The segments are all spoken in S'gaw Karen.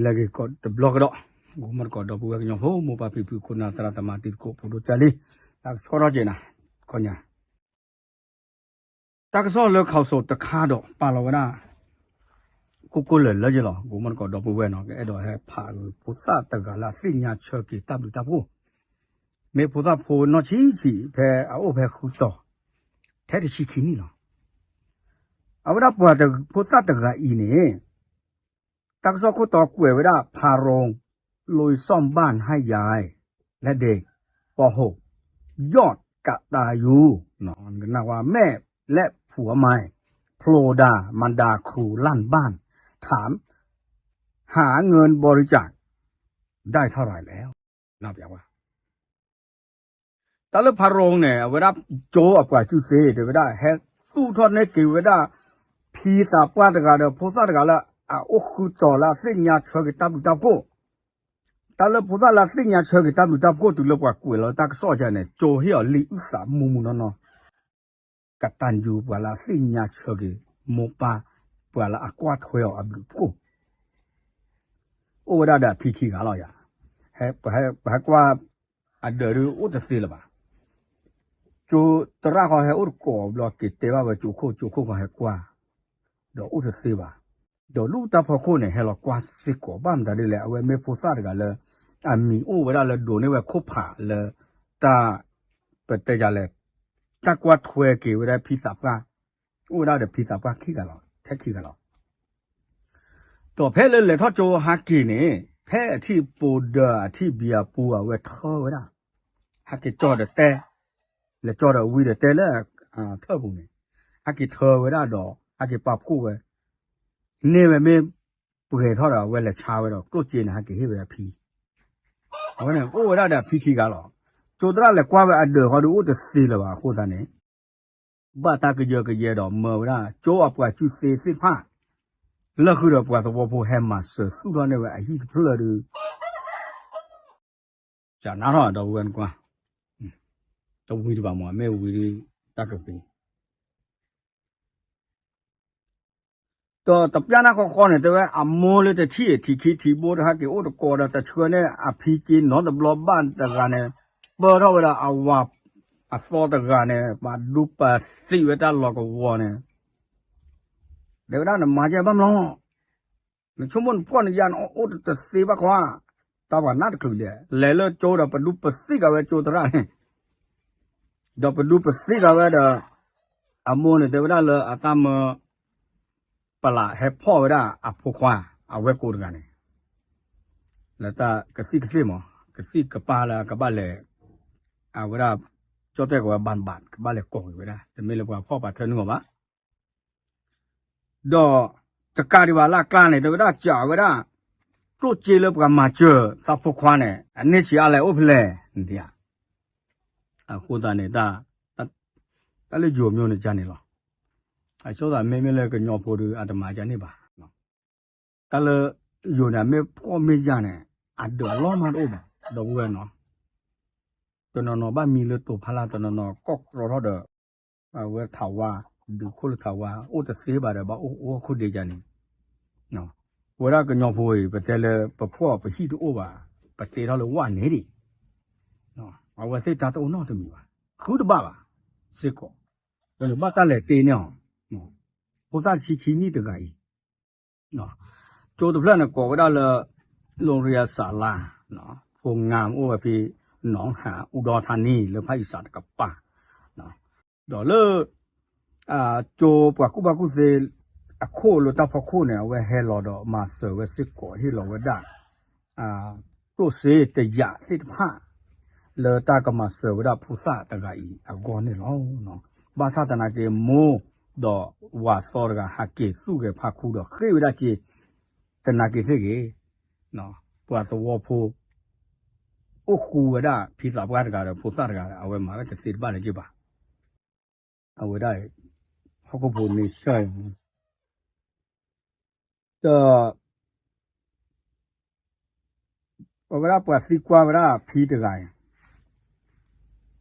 လၢက့ၤကီးတဘျီကဒီး, ဂီၤမုၢ်တကိးဒီပုၢ်ဝဲၢ်ကညီဖိ မိၢ်ပၢ်ဖံဖု ခိၣ်နၢ်သရၣ်သမါတံၤသကိး ဖိဒိၣ်ကၢ်လံ, တၢ်ကဆီထီၣ်က့ၤနၤ, ခီညါ တၢ်ကစီၣ်လၢ ข่าวสด တခါဒီး ပာ်လီၤဝဲဒၣ် ကိၢ်ကိၢ်လၢၤလၢယလီၤ. ဂီၤမုၢ်တကိးဒီပုၢ်ဝဲၢ်နီၤ ကအဲၣ်ဒိးဟဲဖးဂ့ၤ ဖိသၣ်တဂၤလၢအသ့ၣ်ညါဆၢက့ၤတၢ်ဘျုးတၢ်ဖှိၣ်, မ့ၢ်ဖိသၣ်ဖိနီၢ်ဆံးဆံး ဖဲအအိၣ်ဖဲဃုတီၤ ထဲတဆံခံနံၣ်လီၤ. အဝဲဒၣ်ပှၤဖိသၣ်တဂၤအံၤန့ၣ် တၢ်ကစီၣ်ခိၣ်တီကွဲးဝဲဒၣ် พาโรง ลุยซ่อมบ้านให้ยายและเด็ก ป.หก ยอดกตัญญู แม่และผัวใหม่ โผล่ด่ามารดาครูลั่นบ้าน ถามหาเงินบริจาคได้เท่าไหร่แล้ว တၢ်လၢ พาโรง န့ၣ် အဝဲဒၣ်ကၠိအပှၤကူၣ်သ့ တဲဝဲဒၣ် ဟဲသူၣ်ထီၣ်န့ၢ်က့ၤဝဲဒၣ် ဖံသးပှၢ်တဂၤဒီးဖိသၣ်တဂၤလၢ အအိၣ်ဃုတီၤလၢအသ့ၣ်ညါဆၢက့ၤတၢ်ဘျုးတၢ်ဖှိၣ်, တၢ်လၢဖိသၣ်လၢအသ့ၣ်ညါဆၢက့ၤတၢ်ဘျုးတၢ်ဖှိၣ်တုၤလၢပှၤကွဲးလီၤတၢ်ကစီၣ်ကန့ၣ် ကၠိဟ့ၣ်အီၤလံာ်အုၣ်သးမူမူနီၢ်နီၢ် ကတၢၢ်ယူၤ ပှၤလၢအသ့ၣ်ညါဆၢက့ၤ မိၢ်ပၢ် ပှၤလၢအကွၢ်ထွဲအီၤအဘျုးအဖှိၣ် အိၣ်ဝဲဒၣ်ဒီးအဖံခံဂၤလီၤယၤ, ပဟဲကွၢ်အဒၢးဒုးအိၣ်တသ့လၢၤဘၣ်. ကၠိသရၣ်ဃီဟဲအိၣ်တကိးဘျီ က့ၤတဲဘၣ်ဝဲကၠိခိၣ် ကၠိခိၣ်ဃီဟဲကွၢ် ဒီးအိၣ်တသ့ဘၣ်. ဒီးဒူၣ်တၢ်ဖီခိၣ်န့ၣ် ဟဲလီၤကွၢ်စ့ၢ်ကီး ဘၣ်မတၤဒ်လဲၣ် အဝဲမ့ၢ်ဖိသၣ်တဂၤလၢ အမံၤအိၣ်ဝဲဒၣ်လၢဒိးန့ၢ်ဝဲခိၣ်ဖးလၢ တၢ် ပတဲယၤလဲၣ် တၢ်ကွၢ်ထွဲက့ၤဝဲဒၣ်ဖံသးပှၢ် အိၣ်ဝဲဒၣ်ဒီးဖံသးပှၢ်ခံဂၤလီၤ ထဲခံဂၤလီၤ. ဒီးဖဲလၢလဲၤထီၣ်ကၠိဟဲက့ၤန့ၣ် ဖဲအထံၣ်ပိဒၢအထံၣ်ဘံအပူၤ အဝဲထၢဝဲဒၣ် ဟဲက့ၤကၠီဒီးတဲ လဲၤကၠီဒီးဝံၤဒီးတဲလၢ ထၢၣ်ပူၤန့ၣ် ဟဲက့ၤထၢဝဲဒၣ်ဒီး ဟဲက့ၤပာ်ဖှိၣ်ဝဲ န့ၢ်ဝဲမ့ၢ်ပှဲၤထီၣ်ဒီး အဝဲလဲၤဆါဝဲဒီးကျိၣ်စ့န့ၣ် ဟဲက့ၤဟ့ၣ်ဝဲအဖံ အဝဲန့ၣ်အိၣ်ဝဲဒၣ်ဒီးအဖံခံဂၤလီၤ. ကၠိသရၣ်လဲၤကွၢ်ဝဲအဒၢးဃီဒီးအိၣ်တသ့လၢၤဘၣ်အဃိသတးန့ၣ် ဘၣ်တၢ်ကယၢကယဲဒီးမၢဝဲဒၣ် ကၠိအပှၤကူၣ်သ့သ့ၣ်တဖၣ် လၢဃုာ်ဒီးပှၤသဝီဖိဟဲမၤစၢၤသူၣ်ထီၣ်န့ၢ်ဝဲအဟံၣ်တဖျၢၣ်ဒီး ကနၣ်ထီၣ်ဒီပုၢ်ဝဲၢ်နကွၢ် တဝံၤတဘၣ်မး မ့ၢ်ဝံၤဒီး တၢ်ကပ့ၤ ဒီးတပျၢ်နၢ်ဃီဃီန့ၣ် တဲဝဲ အမိၢ်လၢတထံၣ်ထံၣ်ခံထံၣ်ဘိတဟဲက့ၤအိၣ်တကိးဒီး တဆှၢန့ၢ်အဖံက့နီတဘျီဘၣ်တဂၤန့ၣ် ပၢၢ်ထီၣ်ဝဲဒၣ်အဝၤအသီတဂၤန့ၣ် ပှၤဒူပသံးဝဲတၢ်လီၤကဝီၤန့ၣ် တဲဝဲဒၣ်နမၤကဲဘၣ်မလီၤ နဆိကမိၣ်နဖှီၣ်နယာ်န့ၣ် အိၣ်တသ့ဘၣ်ခီဧါ, တၢ်ပှၤနၢ်တချုးလဲၣ် လဲၤလၢကၠိဒီး ပဒူပသံးကၤဝဲကၠိသရၣ်န့ၣ်, ဒီးပဒူပသံးကၤဝဲဒီး အမိၢ်န့ၣ်တဲဝဲဒၣ်လၢအတၢ်မၢ ပလးဟဲဖီၣ်ဝဲဒၣ်အဖိခွါ အဝဲကိးတဂၤန့ၣ် လၢတၢ်ကသံၣ်ကသ့ၣ်မး ကသံၣ်ကပၢ်လၢကဘၣ်လဲၤ အဝဲဒၣ် ကၠီၣ်တဲၣ်ကဝဲဘၣ်ဘၣ် ကဘၣ်လဲၤကိးက့ၤဝဲဒၣ် တမ့ၢ်လၢပှၤဖီၣ်ပှၤထၢနုာ်အီၤဘၣ် ဒီးတကးဒံးဘၣ်လၢအကျါန့ၣ် တဲဝဲဒၣ်စံးဝဲဒၣ် ကျိၣ်စ့လၢပှၤမၤစၢၤသးဖိခွါန့ၣ် အန့ၢ်ဆံးအါလဲၣ်အိၣ်ဖဲလဲၣ်, အဃိသတးန့ၣ် တၢ်လၢယိၤမၠိန့ၣ်ကန့ၣ်လီၤ. အဆိသးမ့မ့ၢ်လၢကညီဖိဒီး အတမၤကန့ၣ်ဘၣ်. တၢ်လၢယိၤန့ၣ် မ့ၢ်ဖှီၣ်မ့ၢ်ယာ်န့ၣ် အဒၢးအလီၢ်မးတအိၣ်ဘၣ် ဒီပုၢ်ဝဲၢ်နီၤ. တနီၤနီၤဘၣ်မံလၢတိၤဖးလၢ် တနီၤနီၤကီၢ်ကြီထီၣ်ဒီး အဝဲထးဝါ ဒုးခိၣ်လၢထးဝါ အိၣ်တသ့ဘၣ်ဒီး ဘၣ်အိၣ်အိၣ်ခိၣ်ဒ့ကန့ၣ် ပဝဲဒၣ်ကညီဖိအံၤ ပတဲလၢပဖှီၣ်ပဟံၣ်တအိၣ်ဘၣ် ပတ့ထီၣ်လၢဝၣ်န့ၣ်ဒံး အဝဲသ့ၣ်တၢ်တအိၣ်နီတမံၤဘၣ် ဃုတဘၣ်ဘၣ် စ့ၢ်ကီး ဒီးဘၣ်တၢ်လဲၤတ့န့ၢ်အီၤ ဖိသၣ်တဆံခံနံၣ်တဂၤအံၤ ကၠိတဖျၢၣ်န့ၣ် ကိးဝဲဒၣ်လၢ โรงเรียนศาลา โพงาม အိၣ်ဝဲဖဲ หนองหาด อุดรธานี လၢภาคอีสานတကပၤ ဒီးလၢ ကၠိပှၤကူၣ်ဘၣ်ကူၣ်သ့ အခိၣ်လၢတၢ်ဖီခိၣ်န့ၣ် အဝဲဟဲလီၤဒီးမၤစၢၤဝဲစ့ၢ်ကီး ဟ့ၣ်လီၤဝဲဒၣ် ကျိၣ်စ့တယာ်သ့ၣ်တဖၣ် လၢတၢ်ကမၤစၢၤဝဲဒၣ်ဖိသၣ်တဂၤအံၤအဂီၢ်န့ၣ်လီၤ. ဘၣ်ဆၣ်သနာ်က့ မိၢ်ဒီးဝၤသီတဂၤ ဟးက့ၤသူၣ်ဂဲၤဖးခူဒီးဃ့ၢ်ဝဲဒၣ်စ့ သနာ်က့သ့ၣ်ဂ့ၤ ပှၤသဝီဖိ အိၣ်ဃူဝဲဒၣ်ဖံသးပှၢ်တဂၤဒီးဖိသၣ်တဂၤဒီး အဝဲမၤဝဲတသ့တဘၣ်လၢၤက့ၤဘၣ်. အဝဲဒၣ် ဟီၣ်ခိၣ်ဖိန့ဆၢၣ် ဒီး အဝဲဒၣ်ပှၤသံကွၢ်ဝဲဒၣ်ဖံတဂၤအံၤ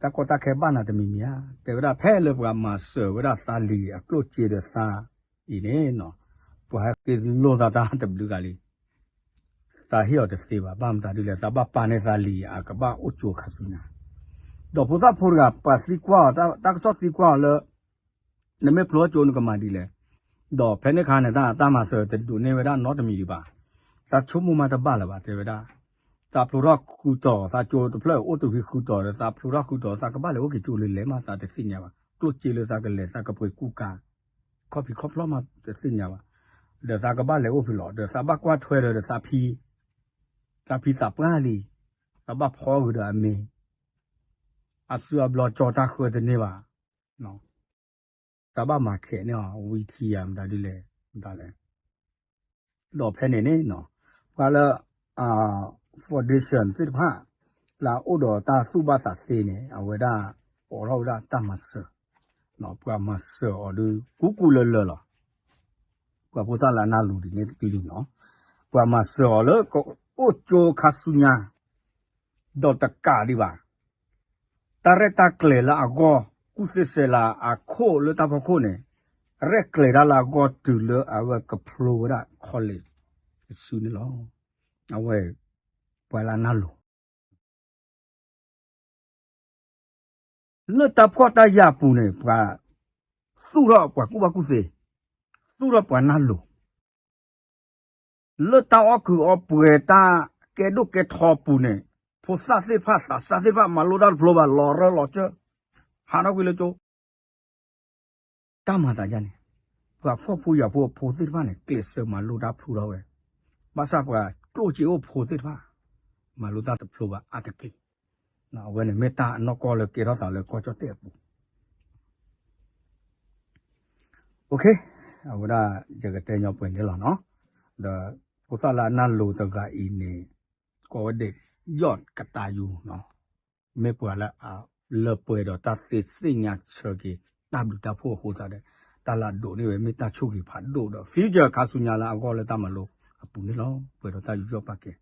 တၢ်ကီတၢ်ခဲဘၣ်နၤတမံၤမံၤဧါ, တဲဝဲဒၣ်ဖဲလၢပှၤမၤစၢၤဝဲဒၣ်သးလံၤအကျိၣ်စ့ဒီးသးအံၤန့ၣ် ပှၤဟဲက့ၤလိၢ်သးတၢ်တဘျုးဂၤလံ. သးဟ့ၣ်အီၤတသ့ဘၣ်. ဘၣ်မတၤဒ်လဲၣ်, သးဘၣ်ပာ်န့ၢ်သးလံာ်အကဘၣ်အိၣ်ကၠိခါဆူညါ. ဒီးဖိသၣ်ဖိတဂၤ ပှၤသံကွၢ်အီၤ, တၢ်ကစီၣ်သံကွၢ်အီၤလၢ နမ့ၢ်ဖျိထီၣ်ကၠိနကမၤဒ်လဲၣ်. ဒီးဖဲန့ၣ်အခါန့ၣ် တၢ် တၢ်မၤစၢၤတဒိးန့ၢ်ဝဲဒၣ်နီတမံၤဒံးဘၣ်. သးဆိကမိၣ်မးတဘၣ်လၢၤဘၣ် တဲဝဲဒၣ်. သးဖျိထီၣ်ဃုတီၤ, သးကၠိတဖျၢၣ်အိၣ်တဝံၤဃုတီၤဒီး သးဖျိထီၣ်ဃုတီၤ သးကဘၣ်လဲၤအိၣ်က့ၤကၠိလၢလဲၣ်မး သးတသ့ၣ်ညါဘၣ်. ကျိၣ်စ့လၢသးကလဲၤ သးကပှ့ၤကူကၤ ခီၣ်ဖံးခီၣ်ဖျီၣ်မး တသ့ၣ်ညါဘၣ်. ဒီးသးကဘၣ်လဲၤအိၣ်ဖဲလဲၣ်, ဒီးသးဘၣ်ကွၢ်ထွဲဒီး ဒီးသးဖံ, သးဖံသးပှၢ်လံ, သးဘၣ်ဖီဂုာ်ဒီးအမ့ၤ, အစုအဘျီကၠီတၢ်ဃၢတန့ၢ်ဘၣ်. သးဘၣ်မၤခဲးန့ၢ်အီၤ ဝံထံဧါ မတၤဒ်လဲၣ်, မတၤလဲၣ်. ဒီးဖဲန့ၣ်န့ၣ် ပှၤလၢ foundation သ့ၣ်တဖၣ် လၢအအိၣ်ဒီးတၢ်သူၣ်ဘၣ်သးသ့န့ၣ် အဝဲဒၣ် အိးထီၣ်ဝဲဒၣ်တၢ်မၤစၢၤ, ပှၤမၤစၢၤအီၤဒီး ကူကူလၢလၢလီၤ. ပှၤဖိသၣ်လၢအနၢ်လိၤဒ်န့ၣ်တကလုာ်နီၤ, ပှၤမၤစၢၤအီၤလၢကအိၣ်ကၠိခါဆူညါ, ဒီးတကးဒံးဘၣ် တၢ်ရဲၣ်တၢ်ကျဲၤလၢအဂီၢ် ကူၣ်သ့စဲးလၤအခိၣ်လၢတၢ်ဖီခိၣ်န့ၣ်, ရဲၣ်ကျဲၤတၢ်လၢအဂီၢ်တုၤလၢအဝဲကဖျိဝဲဒၣ် college တစုန့ၣ်လီၤ. အဝဲ ပှၤလၢအနၢ်လိၤ လၢတၢ်ဖှီၣ်တၢ်ယာ်အပူၤန့ၣ် ပှၤသူၣ်ထီၣ်ပှၤကူၣ်ဘၣ်ကူၣ်သ့, သူၣ်ထီၣ်ပှၤနၢ်လိၤ, လၢတၢ်အီၣ်ကုးအီပှဲၤတၢ်ကဲဒိၣ်ကဲထီအပူၤန့ၣ် ဖိသၣ်သ့ၣ်တဖၣ်သးစၢ်သ့ၣ်တဖၣ်မၤလိတၢ်တဖျိဘၣ် လီၤရၢၢ်လီၤစၢၢ်, ဟးထီၣ်ကွံာ်လၢကၠိ တၢ်မၤသးဒ်န့ၣ်, ပှၤဖှီၣ်ဖိယာ်ဖိအဖိသ့ၣ်တဖၣ်န့ၣ် ကျဲးစၢးမၤလိတၢ်ဖျိထီၣ်ဝဲ, ဘၣ်ဆၣ်ပှၤကျိၣ်စ့အိၣ်ဖိသ့ၣ်တဖၣ် မၤလိတၢ်တဖျိဘၣ်အါတက့ၢ်. အဝဲန့ၣ်မ့ၢ်တၢ်အနီၢ်ကီၢ်လၢကဲထီၣ်သးလၢကီၢ်ကၠီၣ်တဲၣ်အပူၤ အဝဲဒၣ်ယကတဲညီပှဲၤန့ၣ်လီၤနီၤ. ဒီးဖိသၣ်လၢအနၢ်လိၤတဂၤအံၤန့ၣ် ကိးဝဲဒၣ် ယီၣ်ကတးယူၤ, မ့ၢ်ပှၤလၢအလၢပှဲၤဒီးတၢ်သ့သ့ၣ်ညါဆၢက့ၤ တၢ်ဘျုးတၢ်ဖှိၣ်အဃိသတးဒီး တၢ်လၢအဒိးန့ၢ်ဝဲမ့ၢ်တၢ်ဆိၣ်ဂ့ၤဖးဒိၣ်ဒီး future ခါဆူညါလၢအဂီၢ်လၢတၢ်မၤလိအပူၤန့ၣ်လီၤ. ပှဲၤဒီးတၢ်ယူးယီၣ်ပာ်ကဲ